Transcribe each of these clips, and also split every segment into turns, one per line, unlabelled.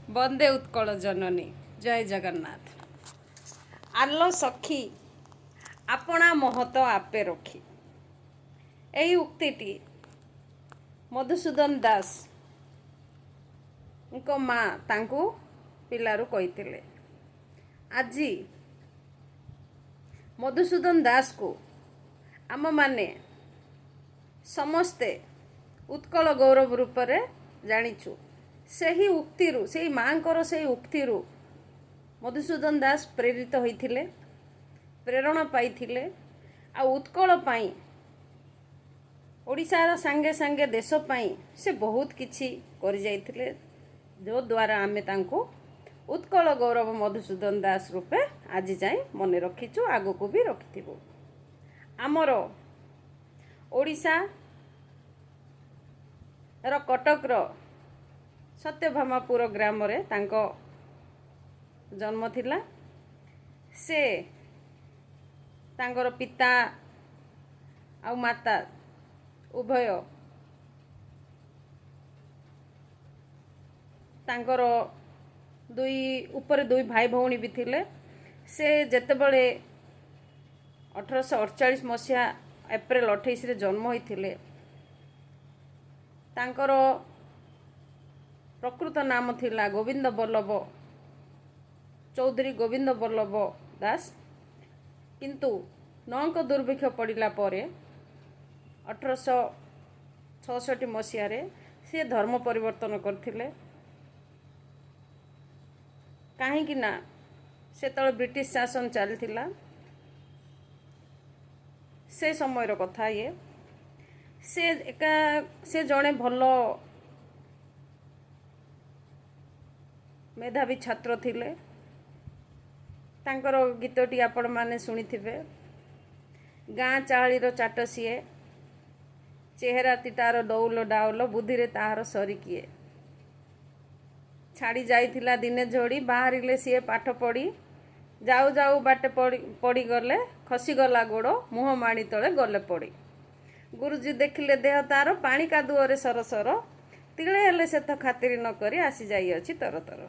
ବନ୍ଦେ ଉତ୍କଳ ଜନନୀ, ଜୟ ଜଗନ୍ନାଥ। ଆଲୋ ସଖୀ, ଆପଣା ମହତ ଆପେ ରଖି। ଏହି ଉକ୍ତିଟି ମଧୁସୂଦନ ଦାସଙ୍କ ମା ତାଙ୍କୁ ପିଲାରୁ କହିଥିଲେ। ଆଜି ମଧୁସୂଦନ ଦାସକୁ ଆମମାନେ ସମସ୍ତେ ଉତ୍କଳ ଗୌରବ ରୂପରେ ଜାଣିଛୁ। ସେହି ଉକ୍ତିରୁ, ସେଇ ମାଙ୍କର ସେଇ ଉକ୍ତିରୁ ମଧୁସୂଦନ ଦାସ ପ୍ରେରିତ ହୋଇଥିଲେ, ପ୍ରେରଣା ପାଇଥିଲେ ଆଉ ଉତ୍କଳ ପାଇଁ, ଓଡ଼ିଶାର ସାଙ୍ଗେ ସାଙ୍ଗେ ଦେଶ ପାଇଁ ସେ ବହୁତ କିଛି କରିଯାଇଥିଲେ, ଯଦ୍ୱାରା ଆମେ ତାଙ୍କୁ ଉତ୍କଳ ଗୌରବ ମଧୁସୂଦନ ଦାସ ରୂପେ ଆଜି ଯାଏଁ ମନେ ରଖିଛୁ, ଆଗକୁ ବି ରଖିଥିବୁ। ଆମର ଓଡ଼ିଶାର କଟକର ସତ୍ୟଭାମାପୁର ଗ୍ରାମରେ ତାଙ୍କ ଜନ୍ମ ଥିଲା। ସେ ତାଙ୍କର ପିତା ଆଉ ମାତା ଉଭୟ ତାଙ୍କର ଦୁଇ ଉପରେ ଦୁଇ ଭାଇ ଭଉଣୀ ବି ଥିଲେ। ସେ ଯେତେବେଳେ 1848 ମସିହା ଏପ୍ରିଲ 28ରେ ଜନ୍ମ ହୋଇଥିଲେ, ତାଙ୍କର ପ୍ରକୃତ ନାମ ଥିଲା ଗୋବିନ୍ଦ ବଲ୍ଲଭ ଚୌଧୁରୀ, ଗୋବିନ୍ଦ ବଲ୍ଲଭ ଦାସ। କିନ୍ତୁ ନଅଙ୍କ ଦୁର୍ଭିକ୍ଷ ପଡ଼ିଲା ପରେ 1866 ମସିହାରେ ସେ ଧର୍ମ ପରିବର୍ତ୍ତନ କରିଥିଲେ, କାହିଁକି ନା ସେତେବେଳେ ବ୍ରିଟିଶ ଶାସନ ଚାଲିଥିଲା। ସେ ସମୟର କଥା ଇଏ। ସେ ଏକା ସେ ଜଣେ ଭଲ ମେଧାବୀ ଛାତ୍ର ଥିଲେ। ତାଙ୍କର ଗୀତଟି ଆପଣମାନେ ଶୁଣିଥିବେ। ଗାଁ ଚାହାଳିର ଚାଟ ସିଏ, ଚେହେରାଟି ତାର ଡଉଲ ଡାଉଲ, ବୁଦ୍ଧିରେ ତାହାର ସରି କିଏ। ଛାଡ଼ି ଯାଇଥିଲା ଦିନେ ଝଡ଼ି, ବାହାରିଲେ ସିଏ ପାଠ ପଢ଼ି, ଯାଉ ଯାଉ ବାଟେ ପଡ଼ି ପଡ଼ିଗଲେ, ଖସିଗଲା ଗୋଡ଼, ମୁହଁ ମାଡ଼ି ତଳେ ଗଲେ ପଡ଼ି। ଗୁରୁଜୀ ଦେଖିଲେ ଦେହ ତାର ପାଣି କାଦୁଅରେ ସରସର, ତିଳେ ହେଲେ ସେ ତ ଖାତିରି ନ କରି ଆସି ଯାଇଅଛି ତର ତର।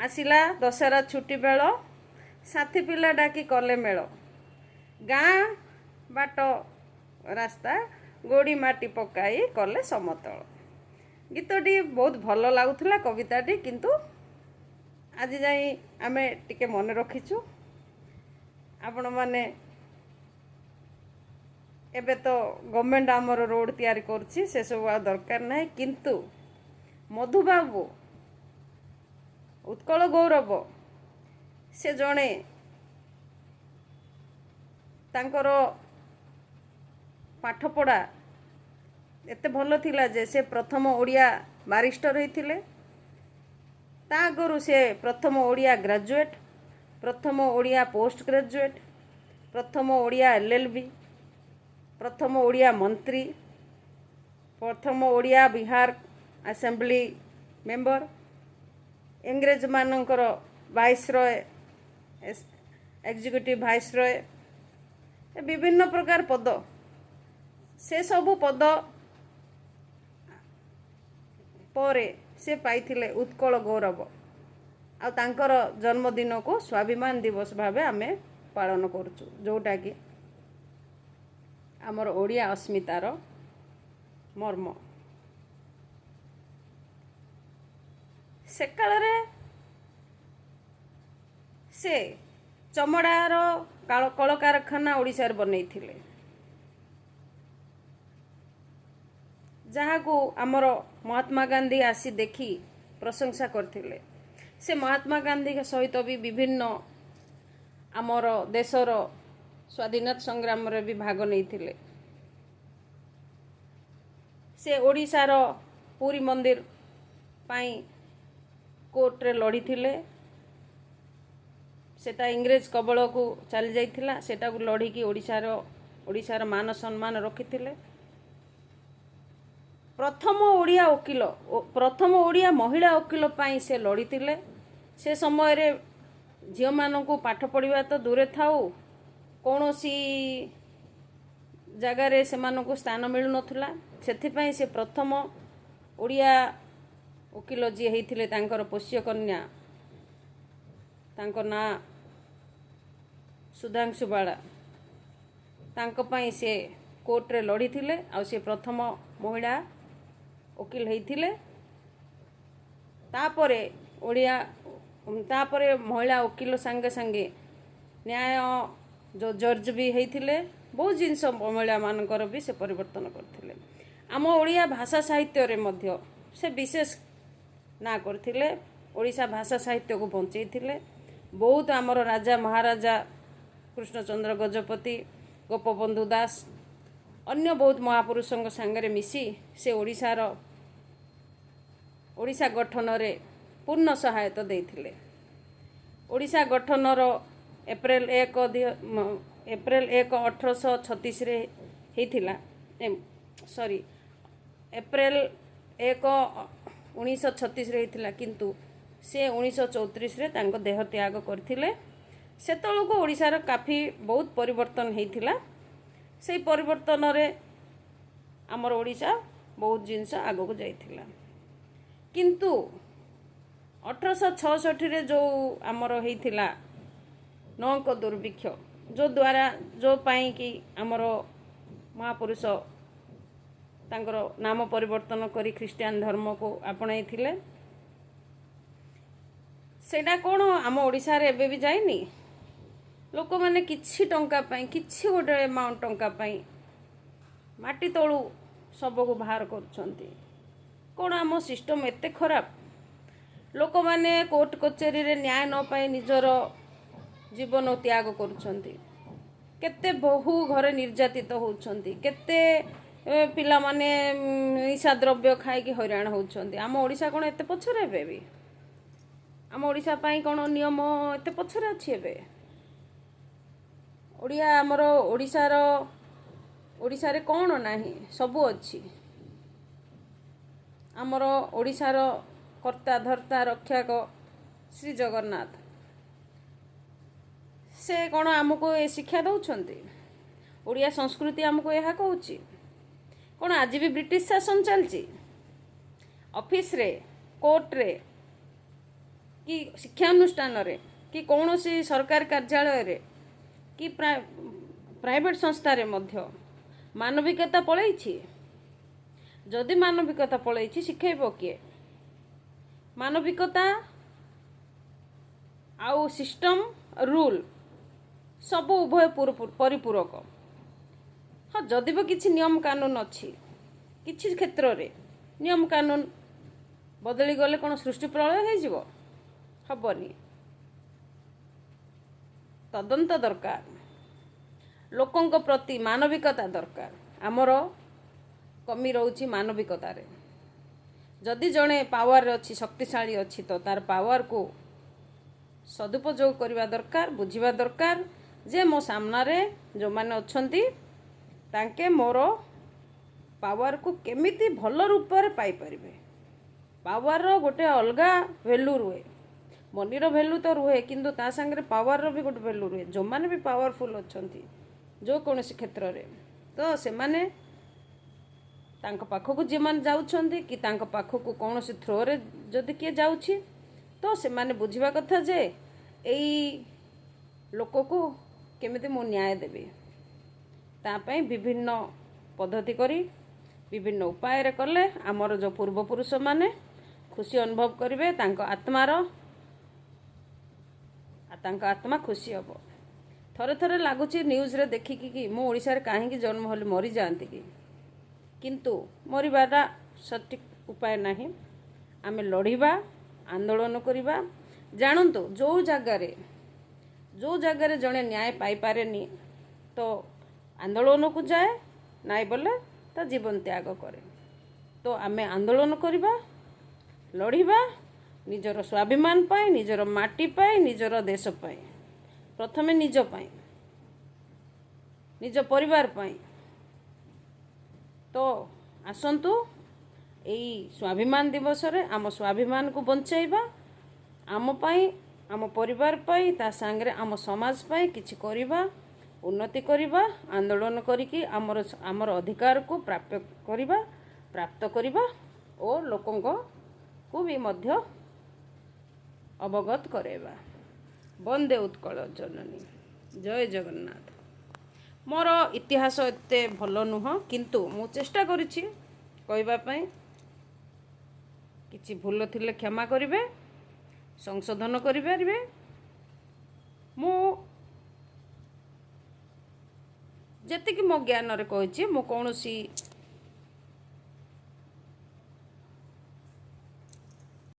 ଆସିଲା ଦଶହରା ଛୁଟି ବେଳ, ସାଥୀ ପିଲା ଡାକି କଲେ ମେଳ, ଗାଁ ବାଟ ରାସ୍ତା ଗୋଡ଼ି ମାଟି ପକାଇ କଲେ ସମତଳ। ଗୀତଟି ବହୁତ ଭଲ ଲାଗୁଥିଲା, କବିତାଟି, କିନ୍ତୁ ଆଜି ଯାଇ ଆମେ ଟିକେ ମନେ ରଖିଛୁ। ଆପଣମାନେ ଏବେ ତ ଗଭର୍ଣ୍ଣମେଣ୍ଟ ଆମର ରୋଡ଼ ତିଆରି କରୁଛି, ସେସବୁ ଆଉ ଦରକାର ନାହିଁ। କିନ୍ତୁ ମଧୁବାବୁ ଉତ୍କଳ ଗୌରବ, ସେ ଜଣେ ତାଙ୍କର ପାଠପଢ଼ା ଏତେ ଭଲ ଥିଲା ଯେ ସେ ପ୍ରଥମ ଓଡ଼ିଆ ବାରିଷ୍ଟର ହେଇଥିଲେ। ତା ଆଗରୁ ସେ ପ୍ରଥମ ଓଡ଼ିଆ ଗ୍ରାଜୁଏଟ୍, ପ୍ରଥମ ଓଡ଼ିଆ ପୋଷ୍ଟ ଗ୍ରାଜୁଏଟ୍, ପ୍ରଥମ ଓଡ଼ିଆ LLB, ପ୍ରଥମ ଓଡ଼ିଆ ମନ୍ତ୍ରୀ, ପ୍ରଥମ ଓଡ଼ିଆ ବିହାର ଆସେମ୍ବଲି ମେମ୍ବର, ଇଂରେଜମାନଙ୍କର ଭାଇସରୟ, ଏକ୍ଜିକ୍ୟୁଟିଭ ଭାଇସରୟ, ବିଭିନ୍ନ ପ୍ରକାର ପଦ, ସେସବୁ ପଦ ପରେ ସେ ପାଇଥିଲେ ଉତ୍କଳ ଗୌରବ। ଆଉ ତାଙ୍କର ଜନ୍ମଦିନକୁ ସ୍ୱାଭିମାନ ଦିବସ ଭାବେ ଆମେ ପାଳନ କରୁଛୁ, ଯେଉଁଟାକି ଆମର ଓଡ଼ିଆ ଅସ୍ମିତାର ମର୍ମ। ସେକାଳରେ ସେ ଚମଡ଼ାର କଳକାରଖାନା ଓଡ଼ିଶାରେ ବନେଇଥିଲେ, ଯାହାକୁ ଆମର ମହାତ୍ମା ଗାନ୍ଧୀ ଆସି ଦେଖି ପ୍ରଶଂସା କରିଥିଲେ। ସେ ମହାତ୍ମା ଗାନ୍ଧୀଙ୍କ ସହିତ ବି ବିଭିନ୍ନ ଆମର ଦେଶର ସ୍ୱାଧୀନତା ସଂଗ୍ରାମରେ ବି ଭାଗ ନେଇଥିଲେ। ସେ ଓଡ଼ିଶାର ପୁରୀ ମନ୍ଦିର ପାଇଁ କୋର୍ଟରେ ଲଢ଼ିଥିଲେ। ସେଟା ଇଂରେଜ କବଳକୁ ଚାଲି ଯାଇଥିଲା, ସେଟାକୁ ଲଢ଼ିକି ଓଡ଼ିଶାର ମାନ ସମ୍ମାନ ରଖିଥିଲେ। ପ୍ରଥମ ଓଡ଼ିଆ ଓକିଲ, ପ୍ରଥମ ଓଡ଼ିଆ ମହିଳା ଓକିଲ ପାଇଁ ସେ ଲଢ଼ିଥିଲେ। ସେ ସମୟରେ ଝିଅମାନଙ୍କୁ ପାଠ ପଢ଼ିବା ତ ଦୂରେ ଥାଉ, କୌଣସି ଜାଗାରେ ସେମାନଙ୍କୁ ସ୍ଥାନ ମିଳୁନଥିଲା। ସେଥିପାଇଁ ସେ ପ୍ରଥମ ଓଡ଼ିଆ ଓକିଲ ଯିଏ ହେଇଥିଲେ, ତାଙ୍କର ପୋଷ୍ୟ କନ୍ୟା, ତାଙ୍କ ନାଁ ସୁଧାଂଶୁ ବାଳା, ତାଙ୍କ ପାଇଁ ସେ କୋର୍ଟରେ ଲଢ଼ିଥିଲେ ଆଉ ସେ ପ୍ରଥମ ମହିଳା ଓକିଲ ହେଇଥିଲେ। ତାପରେ ଓଡ଼ିଆ, ତାପରେ ମହିଳା ଓକିଲ ସାଙ୍ଗେ ସାଙ୍ଗେ ନ୍ୟାୟ ଯେଉଁ ଜଜ୍ ବି ହେଇଥିଲେ। ବହୁତ ଜିନିଷ ମହିଳାମାନଙ୍କର ବି ସେ ପରିବର୍ତ୍ତନ କରିଥିଲେ। ଆମ ଓଡ଼ିଆ ଭାଷା ସାହିତ୍ୟରେ ମଧ୍ୟ ସେ ବିଶେଷ ନାଁ କରିଥିଲେ। ଓଡ଼ିଶା ଭାଷା ସାହିତ୍ୟକୁ ବଞ୍ଚେଇଥିଲେ ବହୁତ। ଆମର ରାଜା ମହାରାଜା କୃଷ୍ଣଚନ୍ଦ୍ର ଗଜପତି, ଗୋପବନ୍ଧୁ ଦାସ, ଅନ୍ୟ ବହୁତ ମହାପୁରୁଷଙ୍କ ସାଙ୍ଗରେ ମିଶି ସେ ଓଡ଼ିଶା ଗଠନରେ ପୂର୍ଣ୍ଣ ସହାୟତା ଦେଇଥିଲେ। ଓଡ଼ିଶା ଗଠନର ଏପ୍ରିଲ 1 1836ରେ ହେଇଥିଲା, ସରି, ଏପ୍ରିଲ 1 1936ରେ ହେଇଥିଲା, କିନ୍ତୁ ସେ 1934ରେ ତାଙ୍କ ଦେହ ତ୍ୟାଗ କରିଥିଲେ। ସେତେବେଳକୁ ଓଡ଼ିଶାର କାଫି ବହୁତ ପରିବର୍ତ୍ତନ ହେଇଥିଲା। ସେଇ ପରିବର୍ତ୍ତନରେ ଆମର ଓଡ଼ିଶା ବହୁତ ଜିନିଷ ଆଗକୁ ଯାଇଥିଲା। କିନ୍ତୁ 1866ରେ ଯେଉଁ ଆମର ହେଇଥିଲା ନଅଙ୍କ ଦୁର୍ଭିକ୍ଷ, ଯେଉଁ ଦ୍ୱାରା, ଯେଉଁ ପାଇଁକି ଆମର ମହାପୁରୁଷ ତାଙ୍କର ନାମ ପରିବର୍ତ୍ତନ କରି ଖ୍ରୀଷ୍ଟିଆନ ଧର୍ମକୁ ଆପଣାଇଥିଲେ, ସେଇଟା କ'ଣ ଆମ ଓଡ଼ିଶାରେ ଏବେ ବି ଯାଇନି? ଲୋକମାନେ କିଛି ଟଙ୍କା ପାଇଁ, କିଛି ଗୋଟେ ଏମାଉଣ୍ଟ ଟଙ୍କା ପାଇଁ ମାଟି ତଳୁ ଶବକୁ ବାହାର କରୁଛନ୍ତି। କ'ଣ ଆମ ସିଷ୍ଟମ୍ ଏତେ ଖରାପ? ଲୋକମାନେ କୋର୍ଟ କଚେରୀରେ ନ୍ୟାୟ ନ ପାଇ ନିଜର ଜୀବନ ତ୍ୟାଗ କରୁଛନ୍ତି। କେତେ ବୋହୂ ଘରେ ନିର୍ଯାତିତ ହେଉଛନ୍ତି, କେତେ ପିଲାମାନେ ନିଶା ଦ୍ରବ୍ୟ ଖାଇକି ହଇରାଣ ହେଉଛନ୍ତି। ଆମ ଓଡ଼ିଶା କ'ଣ ଏତେ ପଛରେ ଏବେ ବି? ଆମ ଓଡ଼ିଶା ପାଇଁ କ'ଣ ନିୟମ ଏତେ ପଛରେ ଅଛି ଏବେ? ଓଡ଼ିଆ ଆମର ଓଡ଼ିଶାରେ କ'ଣ ନାହିଁ? ସବୁ ଅଛି। ଆମର ଓଡ଼ିଶାର କର୍ତ୍ତା ଧର୍ତ୍ତା ରକ୍ଷକ ଶ୍ରୀ ଜଗନ୍ନାଥ, ସେ କ'ଣ ଆମକୁ ଏ ଶିକ୍ଷା ଦେଉଛନ୍ତି? ଓଡ଼ିଆ ସଂସ୍କୃତି ଆମକୁ ଏହା କହୁଛି? କ'ଣ ଆଜି ବି ବ୍ରିଟିଶ ଶାସନ ଚାଲିଛି? ଅଫିସରେ, କୋର୍ଟରେ କି ଶିକ୍ଷାନୁଷ୍ଠାନରେ କି କୌଣସି ସରକାରୀ କାର୍ଯ୍ୟାଳୟରେ କି ପ୍ରାଇଭେଟ ସଂସ୍ଥାରେ ମଧ୍ୟ ମାନବିକତା ପଳେଇଛି। ଯଦି ମାନବିକତା ପଳେଇଛି, ଶିଖେଇବ କିଏ? ମାନବିକତା ଆଉ ସିଷ୍ଟମ, ରୁଲ୍ ସବୁ ଉଭୟ ପରିପୂରକ। ହଁ, ଯଦି ବି କିଛି ନିୟମ କାନୁନ ଅଛି, କିଛି କ୍ଷେତ୍ରରେ ନିୟମ କାନୁନ ବଦଳି ଗଲେ କ'ଣ ସୃଷ୍ଟି ପ୍ରଳୟ ହେଇଯିବ? ହବନି। ତଦନ୍ତ ଦରକାର, ଲୋକଙ୍କ ପ୍ରତି ମାନବିକତା ଦରକାର। ଆମର କମି ରହୁଛି ମାନବିକତାରେ। ଯଦି ଜଣେ ପାୱାରରେ ଅଛି, ଶକ୍ତିଶାଳୀ ଅଛି, ତ ତାର ପାୱାରକୁ ସଦୁପଯୋଗ କରିବା ଦରକାର। ବୁଝିବା ଦରକାର ଯେ ମୋ ସାମ୍ନାରେ ଯେଉଁମାନେ ଅଛନ୍ତି, ତାଙ୍କେ ମୋର ପାୱାରକୁ କେମିତି ଭଲ ରୂପରେ ପାଇପାରିବେ। ପାୱାରର ଗୋଟେ ଅଲଗା ଭ୍ୟାଲୁ ରୁହେ। ମନିର ଭ୍ୟାଲୁ ତ ରୁହେ, କିନ୍ତୁ ତା ସାଙ୍ଗରେ ପାୱାରର ବି ଗୋଟେ ଭ୍ୟାଲୁ ରୁହେ। ଯେଉଁମାନେ ବି ପାୱାରଫୁଲ୍ ଅଛନ୍ତି ଯେକୌଣସି କ୍ଷେତ୍ରରେ, ତ ସେମାନେ ତାଙ୍କ ପାଖକୁ ଯେଉଁମାନେ ଯାଉଛନ୍ତି କି ତାଙ୍କ ପାଖକୁ କୌଣସି ଥ୍ରୋରେ ଯଦି କିଏ ଯାଉଛି, ତ ସେମାନେ ବୁଝିବା କଥା ଯେ ଏଇ ଲୋକକୁ କେମିତି ମୁଁ ନ୍ୟାୟ ଦେବି। ତା ପାଇଁ ବିଭିନ୍ନ ପଦ୍ଧତି କରି, ବିଭିନ୍ନ ଉପାୟରେ କଲେ ଆମର ଯେଉଁ ପୂର୍ବପୁରୁଷମାନେ ଖୁସି ଅନୁଭବ କରିବେ, ତାଙ୍କ ଆତ୍ମା ଖୁସି ହେବ। ଥରେ ଥରେ ଲାଗୁଛି ନ୍ୟୁଜ୍ରେ ଦେଖିକି କି ମୁଁ ଓଡ଼ିଶାରେ କାହିଁକି ଜନ୍ମ ହେଲି, ମରିଯାଆନ୍ତି କି? କିନ୍ତୁ ମରିବାଟା ସଠିକ୍ ଉପାୟ ନାହିଁ। ଆମେ ଲଢ଼ିବା, ଆନ୍ଦୋଳନ କରିବା। ଜାଣନ୍ତୁ, ଯେଉଁ ଜାଗାରେ ଜଣେ ନ୍ୟାୟ ପାଇପାରେନି, ତ ଆନ୍ଦୋଳନକୁ ଯାଏ, ନାଇଁ ବୋଲେ ତା ଜୀବନ ତ୍ୟାଗ କରେ। ତ ଆମେ ଆନ୍ଦୋଳନ କରିବା, ଲଢ଼ିବା ନିଜର ସ୍ୱାଭିମାନ ପାଇଁ, ନିଜର ମାଟି ପାଇଁ, ନିଜର ଦେଶ ପାଇଁ, ପ୍ରଥମେ ନିଜ ପାଇଁ, ନିଜ ପରିବାର ପାଇଁ। ତ ଆସନ୍ତୁ, ଏଇ ସ୍ୱାଭିମାନ ଦିବସରେ ଆମ ସ୍ୱାଭିମାନକୁ ବଞ୍ଚାଇବା। ଆମ ପାଇଁ, ଆମ ପରିବାର ପାଇଁ, ତା ସାଙ୍ଗରେ ଆମ ସମାଜ ପାଇଁ କିଛି କରିବା, ଉନ୍ନତି କରିବା, ଆନ୍ଦୋଳନ କରିକି ଆମର ଅଧିକାରକୁ ପ୍ରାପ୍ୟ କରିବା, ପ୍ରାପ୍ତ କରିବା ଓ ଲୋକଙ୍କ ବି ମଧ୍ୟ ଅବଗତ କରାଇବା। ବନ୍ଦେ ଉତ୍କଳ ଜନନୀ, ଜୟ ଜଗନ୍ନାଥ। ମୋର ଇତିହାସ ଏତେ ଭଲ ନୁହଁ, କିନ୍ତୁ ମୁଁ ଚେଷ୍ଟା କରିଛି କହିବା ପାଇଁ। କିଛି ଭୁଲ ଥିଲେ କ୍ଷମା କରିବେ, ସଂଶୋଧନ କରିପାରିବେ। ମୁଁ ଯେତିକି ମୋ ଜ୍ଞାନରେ କହିଛି, ମୁଁ କୌଣସି